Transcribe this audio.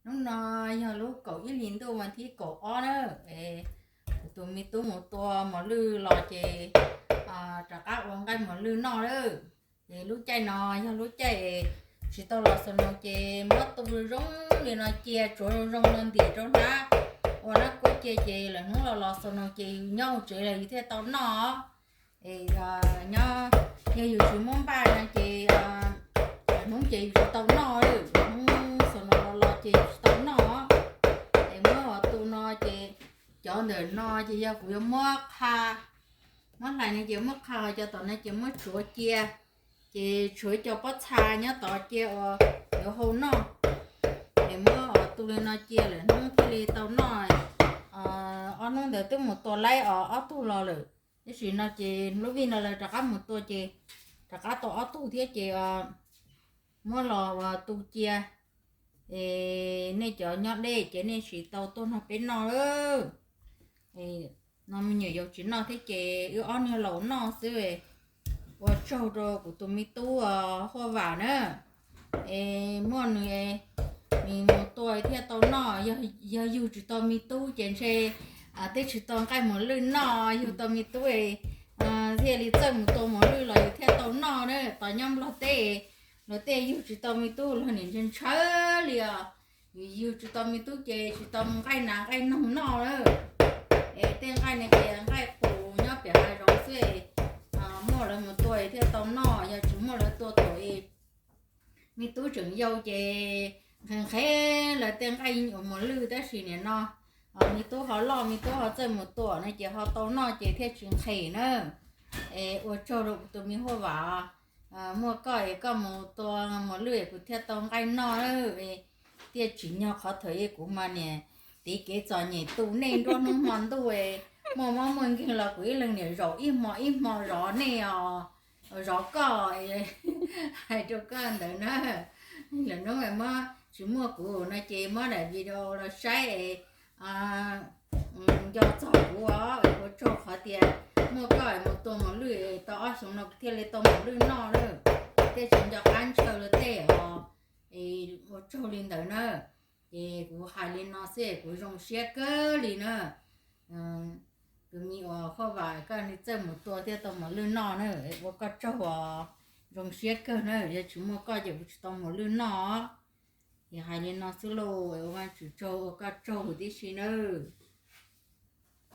Hnub no yog lub kaum ib hlis ntuj vas thib kaum ob na, es kuv tus me tub mus tua mos lwj los ces rov qab ua nqaij mos lwj noj lawm. Ces lub caij no yog lub caij tsis tau los xaus noog ces muab tu zoo li no cia tsuav zoo zoo no ntim rau hnab ua nab kuab cia ces lawm hnub los los xaus noog ces yus nyob hauv tsev los yus thiaj tau noj. Es nyob, yog yus tsis muab npaj no ces lawm hnub ces yus tsis tau noj, hnub xaus noog los los ces yus tsis tau noj. Es muab ua tu no ces cov ntawm no ces yog kuv yuav muab qha, muab hlais no ces muab qha, ho cov tom no ces muab tsuav cia. Ces tshuav cov pob txha nyob tod cia uas yuav hau noj. Es muab ua tu li no cia lawm hnub thiaj li tau noj. Ob hnub ntawd twb mus tua laib os ob tug los lawm, tab sis no ces lub vij no lawv rov qab mus tua ces rov qab tau ob tug thiab ces muab los ua tu cia. Es nej cov nyob deb ces nej sim tau tuaj nrog peb noj. No me nyuam yaus tsis noj thiab ces wb ob niag laus noj xwb. Ua tsaug rau kuv tus me tub Huaj Vam na. Es muaj nws, nws mus tua thiaj tau noj. Yog yug tsis tau me tub ces ntshe twb tsis tau nqaij mos lwj noj. Yug tau me tub thiaj li txawj mus tua mos lwj los yus thiaj tau noj na. Tos nyob Nplog teb, Nplog teb yug tsis tau me tub los niam ntshaw ntshaw li os. Yus yug tsis tau me tub ces tsis tau nqaij nas nqaij noog noj lawm. Es tej nqaij no ces nqaij qus nyob pem hav zoov xwb, muaj lawv mus tua thiaj tau noj, yog tsis muaj lawv tua thaum me tub tseem yau ces nqhis nqhis lawv tej nqaij mos lwj, tab sis nim no me tub ho loj, me tub ho txawj mus tua no ces ho tau noj ces thiaj tsis nqhis na. Es ua tsaug rau kuv tus me Huaj Vam, muaj koj es koj mus tua mos lwj es kuv thiaj tau nqaij noj. Tiaj tsim nyog qhov thaum ub kuv mas niam tiv kev txom nyem tu nej nruab hnub hmo ntuj, muaj mob muaj nkeeg los kuv ib leeg niam zaum ib hmo ib hmo zov nej os, zov koj. Hais rau koj ntawd na, lwm hnub muab, tsis muaj kuv no ces muab daim video los saib es nco txog kuv os. Ua tsaug qhov tias muaj koj mus tua mos lwj tau ob xyoos no kuv thiaj li tau mos lwj noj lawm, thiaj tsis nco qab ntshaw luag tej os. Ua tsaug li ntawd na. Es kuv hais li no xwb kuv zoo siab kawg li na. Tus me uas Huaj Vam, koj txawj mus tua thiaj tau mos lwj noj na, ua koj tsaug os. Zoo siab kawg na, yog tsis muaj koj ces kuv tsis tau mos lwj noj. Es hais li no xwb lauj, ua Vajtswv tsaug, ua koj tsaug huv tib si nawb.